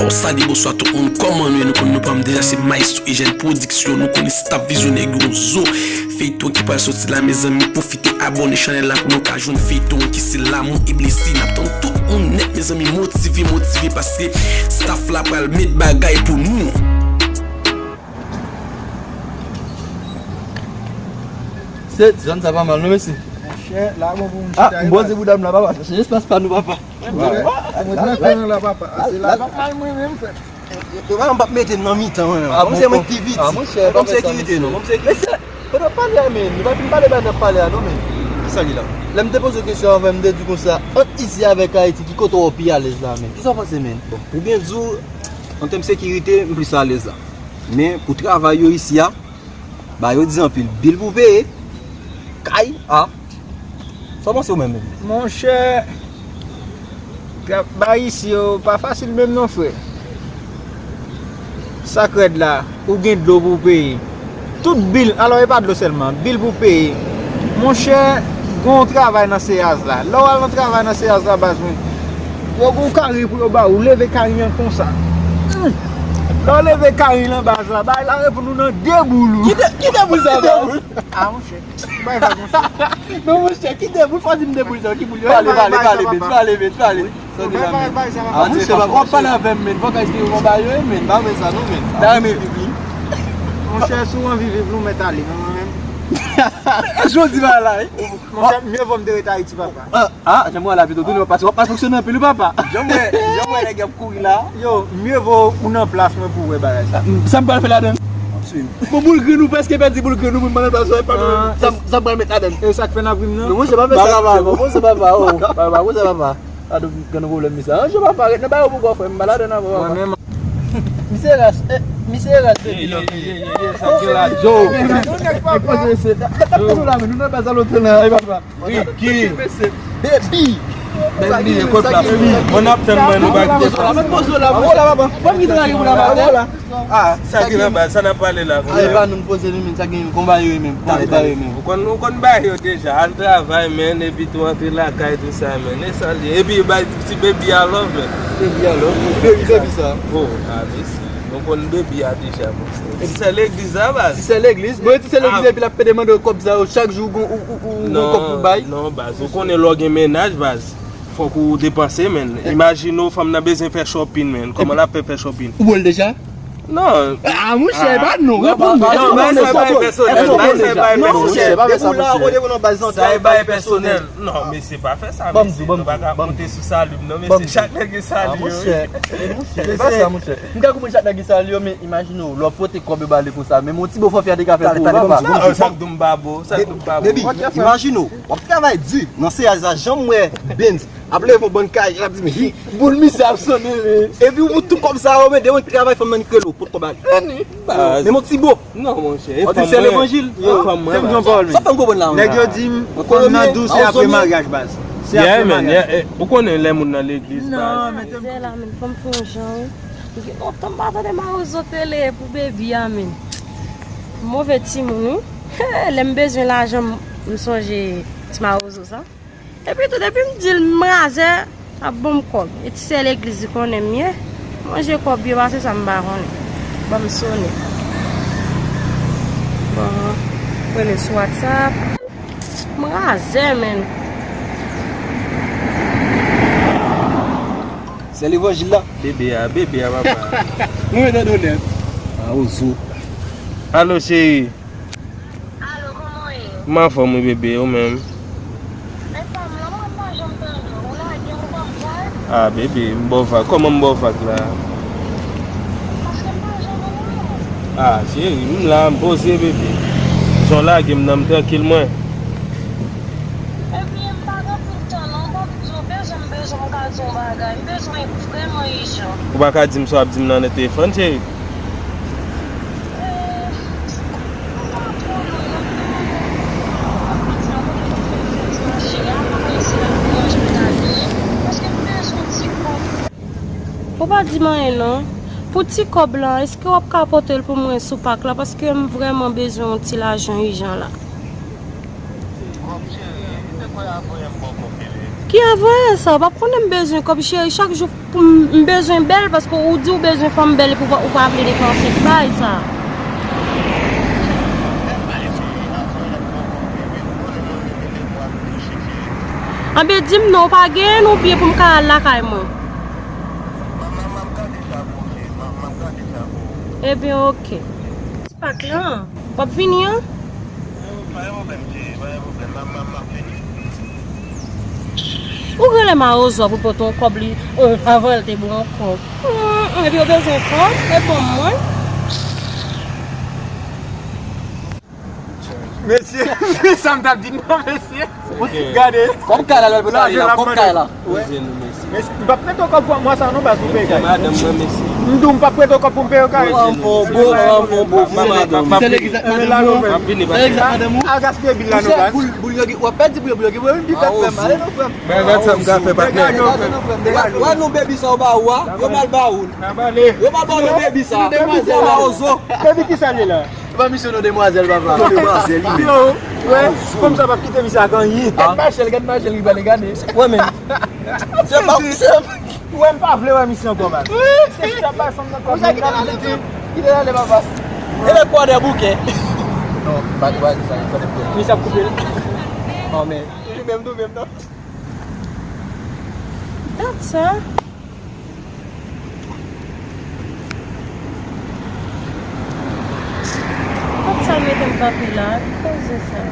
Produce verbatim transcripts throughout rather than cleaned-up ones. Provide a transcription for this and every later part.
Bon, salut, bonswa tout moun, kòman nou ye? Nou konn nou pa m deja, se Maestro Eugène Production, nou konnen staff vizyonè gen yon zo feyton ki pral soti la, mezanmi, pwofite abòne chanèl la pou nou ka jwenn feyton ki se L'amour et blessures, n ap tann tout moun nèt, mezanmi, motive, motive, paske staff la pral met bagay pou nou. Sèt, zòn sa pa mal, non, mesye? Monchè, la bon pou moun chita. Ah, m poze pou dam la, papa. Chèche espas pa nou, papa. Mwen trè konnen la, papa. Ase la. Papa, mwen menm, frè. Yo pa m p ap mete m nan mitan, mwen menm. Ah, bon, se mwen ki piti. Ah, monchè, pa m sekirite, non. Mesye, pandan pale a, men, nou pa fin pale ba n ap pale a, non, men. Sa ki la? Lè m te poze w kesyon avan, m te di w konsa, ant isi avèk Ayiti, ki kote w pi alèz la, men? Kisa w panse, men? Bon, pou byen di w, an tèm sekirite, m plis alèz la. Men pou travay yo isi a, ba yo di anpil. Bil pou peye, kay, a. Sa w panse w menm, menm? Monchè, bagay isi yo pa fasil menm non, frè. Sa k rèd la, ou gen dlo pou w peye. Tout bil, alò e pa dlo sèlman, bil pou peye. Monchè, gen yon travay nan seyaz la. Lè w al nan travay nan seyaz la, baz mwen, yo gen yon kari pou yo ba ou, leve kari an konsa. Hmm. Lè w leve kari lan, baz la, bay la reponn ou nan de boul ou. Ki de, ki de boul sa, baz? Ah, monchè. Bay vag, monchè. Non, monchè, ki de boul, fò di m de boul sa, ki boul yo? Pale, pale, pale, pale, pale, pale. Sa w di la, men? Ah, monchè, papa, w ap pale avè m, men. Fòk Ayisyen yo konn ba yo, men. Pa renmen sa, non, men. Ta renmen viv, wi. Monchè, si w anvi viv, nou mèt ale, men mwen menm. Jodi pa la, wi. Monchè, mye vo m te ret Ayiti, papa. Ah, ah, jan m wè la pito tounen, papa, w ap mal fonksyone anpil, wi, papa. Jan m wè, jan m wè nèg y ap kouri la. Yo, mye vo ou nan plas mwen pou w wè bagay sa. Sa m pral fè ladan? Bon, boul grenn ou prèske pèdi boul grenn ou, moun nan plas ou pa sa, sa m pral met ladan. E sa k fè n ap ri m nan? Non, monchè, pa fè sa, monchè, pa konsa, papa, oh, pa, pa konsa, papa. Gade yon grenn pwoblèm, mesye. Ranje papa, ret nan bagay ou poko, frè m, pa ladan avè w, papa. Mwen menm. Misye ras, eh, misye ras, baby, non. Ye, ye, ye, ye, sa ki la, Joe. Nèg poze mesye, ta, ta, ta, nou la, men nou nan baz a lotèl la, wi, papa. Ricky. Baby. Baby, ekot la. Mwen ap tann mwen, nou pa kite. Mwen poze la, mwen la, papa. Mwen ki travay pou la, papa. Ah, sa ki nan baz, sa n ap pale la. Ah, e pa nou poze li, men sa gen konba yo menm, konba yo menm. Ou konn, ou konn ba yo deja, al travay, men, epi tou antre lakay, tou sa, men. E sa li. Epi bay ti baby a love, men. Baby a love. Baby, baby sa. Oh, ah, mesi. Nou konn baby a deja, monchè. Ti sè legliz la, baz. Ti sè legliz. Bon, ti sè legliz, epi l ap pede mande w kòb sa yo chak jou, ou, ou, ou, ou gon kòb pou bay. Non, baz. Ou konnen lè w gen mennaj, baz. Fòk ou depanse, men. Imajine w, fanm nan bezwen fè shopping, men. Kòman l ap fè fè shopping? Ou bo l deja? Non. Ah, monchè, pa non, reponn mwen. Non, men sa e bagay pèsonèl. Sa e bagay pèsonèl. Sa e bagay pèsonèl. Non, mesye, pa fè sa, mesye. Nou pa ka konte sou sali m, non, mesye. Chak nèg gen sali yo, wi. Monchè, se pa sa, monchè. M ka konprann chak nèg gen sali yo, men imajine w, lè w pote kòb yo ba li konsa, menm yon ti bo fòfè a te ka fè pou ou, papa. Non, sa k di w m pa bo, sa k di w m pa bo. Baby, imajine w, w ap travay di nan seyaz la, janm wè Benz ap leve yon bann kay, l ap di m, hi, boul misye ap sonnen, men. Epi ou tout kòb sa yo, men demen travay fanm nan ki rele w, pot kòb a li. Vini. Baz. Menm yon ti bo. Non, monchè, e fanm mwen. Ou di se levanjil? E fanm mwen, baz. Sa fanm konprann la, nèg yo di m, fanm nan dous se apre maryaj, baz. Se apre maryaj. Ou konnen lè moun nan legliz, baz. Non, men te m... Zè la, men fò m fè yon jan, wi. Gen lontan m pa tande mawozo te rele pou baby a, men. Move timoun, wi. Lè m bezwen lajan, m, m sonje ti mawozo sa. Epi tou, depi m di l m razè, l ap ban m kòb. E ti sè legliz li konnen m ye. Manje kòb yo, pa se sa m pa konnen. Ban m sonnen. Bon, rele sou WhatsApp. M razè, menn. Sè levanjil la. Bebe a, bebe a, papa. Mwen mete do nèf. A, ozo. Alo, cheri. Alo, kòman w ye? M anfòm wi, bebe, ou menm? Men pa m la, mwen pa janm tande w. Ou lage m, ou ban m vag? Ah, bebe, m ba w vag. Kòman m ba w vag la? Paske m pa janm wè w. Ah, cheri, m la, m poze, bebe. Jan w lage m nan, m trankil, mwen. Epi, m pa gen anpil tan, non. Ban m di w, bezwen m bezwen m ka di w yon bagay. M bezwen w vrèman ijan. Ou pa ka di m sa w ap di m nan telefòn, cheri? Ou pa di m anyen non. Pou ti kòb lan, èske w ap ka pote l pou mwen sou pak la? Paske m vrèman bezwen yon ti lajan ijan la. Kòb cheri, li te kwè a voye m bò kòb bebe. Ki avoye sa? Ou p ap konnen m bezwen kòb, cheri. Chak jou pou m, m bezwen bèl, paske ou di ou bezwen fanm bèl epi ou pa, ou pa vle depanse. Ki bagay sa? Anben, di m non, ou pa genyen oubyen pou m ka al lakay mwen? Ebyen, oke. Ti pak lan, w ap vini an? Pa gen pwoblèm, cheri, pa gen pwoblèm. M ap, m ap, m ap vini. Ou genlè mawozo pou pote yon kòb li, euh, avan l te bon yon kòb. Hmm, epi yo bezwen kòb, e bon mwen. Mesye, sa m t ap di non, mesye. Gade. Kòb kay la, lè l pou ta ye la, kòb kay la. Mesi, m p ap prete w kòb pou mwa sa non, baz, pou peye kay. Madanm mwen, mesi. M di w m p ap prete w kòb pou m peye kay. Ou an fon bo, ou an fon bo, fè madanm. Se legliz ak madanm ou. M ap vini, pase. Se legliz ak madanm ou. Al gaspiye bil la non, baz. Boul, boul yo gen, w ap pèdi boul yo, boul yo gen, wi, m di fè frè m, ale non, frè m. Gade sa m ka fè, patnè. Wè, wè non, baby sa yo ba ou a, yo mal ba ou l. Yo mal ba w non, baby sa. Demwazèl la, ozo. Baby ki sa l ye la? Se pa misye non, demwazèl, papa. Demwazèl, li menm. Yo, wè, fanm sa p ap kite misye ak anyen. Gad machèl, gad machèl, li pale, gade. Wè, men. Se pa, se Wè, m pa vle wè misye ankò, man. Se chita bay fanm nan kòb, moun nan vin di. Kite l ale, papa. E lè kwa de bouke. Non, pa di bagay sa, li konnen pou. Misye ap koupe l. Oh, men. Li menm tou, menm non. Dat sa. Kot sa l mete m kanpe la? Ki koze sa?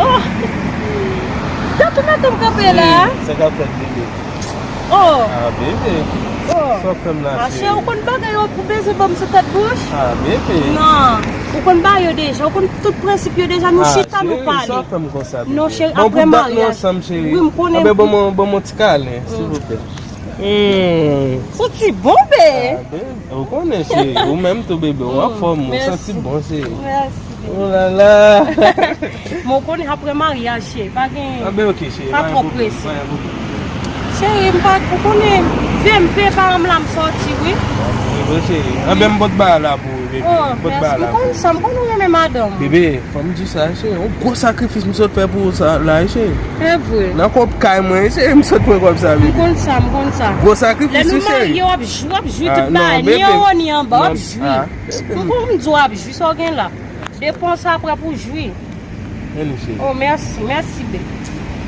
Oh! Dat ou mete m kanpe la? Wi, sa k ap fèt, bebe? Oh! Ah, bebe. Oh! Sa w fè m la, cheri? Mache, ou konn bagay yo pou bezwen ban m sou tèt bouch? Ah, bebe. Non. Ou konn bagay yo deja. Ou konn tout prensip yo deja. Nou chita, nou pale. Ah, cheri, sa w fè m konsa, bebe? Non, cheri, apre maryaj. Bon, pou dat nou ansanm, cheri. Wi, m konnen. Anben, ban m, ban m yon ti kalen, silvouplè. Hmm. Santi bon, be. Ah, bebe. Ou konnen, cheri. Ou menm tou, bebe. Ou anfòm, ou santi bon, cheri. Mèsi, bebe. Oh la la. Men w konnen apre maryaj, cheri, pa gen. Anben, oke, cheri, pa twò prese. Cheri, m pa, ou konnen, veye m, veye paran m la, m sòti, wi. Wi, cheri. Anben, m pot bagay la pou ou, bebe. Oh, m pot bagay la pou ou. M konn sa, m konn ou renmen madanm. Bebe, fò m di sa, cheri. Yon gwo sakrifis m sot fè pou ou sa la, cheri. Se vre. Nan kòb kay mwen, cheri, m sot pran kòb sa, bebe. M konn sa, m konn sa. Gwo sakrifis, wi, cheri. Lè nou marye, w ap jwi, w ap jwi tout bagay. Ni anwo, ni anba, w ap jwi. M konn m di w ap jwi, sa w gen la. Depanse apre pou jwi. Anyway, cheri. Oh, mèsi, mèsi, be.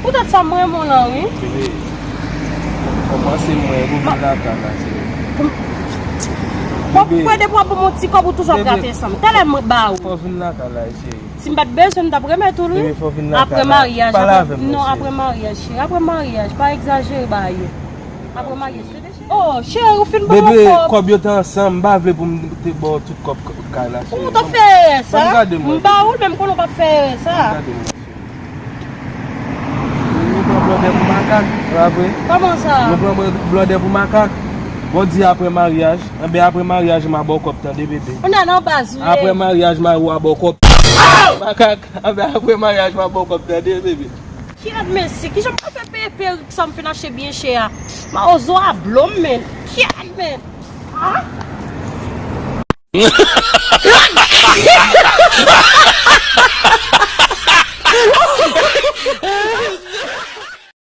Poutèt sa, m renmen w lan, wi. Bebe, fò w panse mwen pou vin lakay la, cheri. Bon, bebe, pou depi w ap ban m yon ti kòb, ou toujou ap gate san m. Talè m ba ou. Fò w vin lakay la, cheri. Si m pa t bezwen, m t ap remèt ou l, wi. Bebe, fò w vin lakay la. Apre maryaj, pale avè m, non, cheri. Apre maryaj, cheri. Apre maryaj, pa egzajere bagay yo. Apre maryaj. Oh, cheri, ou fin ban mwen kòb. Bebe, kòb yo te ansanm, m pa vle pou m te ba w tout kòb k-, kay la, cheri. Ou t ap fè sa? Ban m gade mwen, bebe. M ba ou l, men m konnen w p ap fè sa. Ban m gade mwen, cheri. Nou pran blòdè pou makak, pa vre? Kòman sa? Nou pran blòdè pou makak. Bon, di apre maryaj. Anben, apre maryaj, m a ba w kòb, tande, bebe. Ou nan, nan baz ou ye. Apre maryaj, mari w a ba w kòb. Makak, anben, apre maryaj, m a ba w kòb, tande, bebe. Kyèt, mesye, kijan m ka fè peye perik sa m fin achte byen chè a? Mawozo a blo m, men. Kyèt, men. Ah!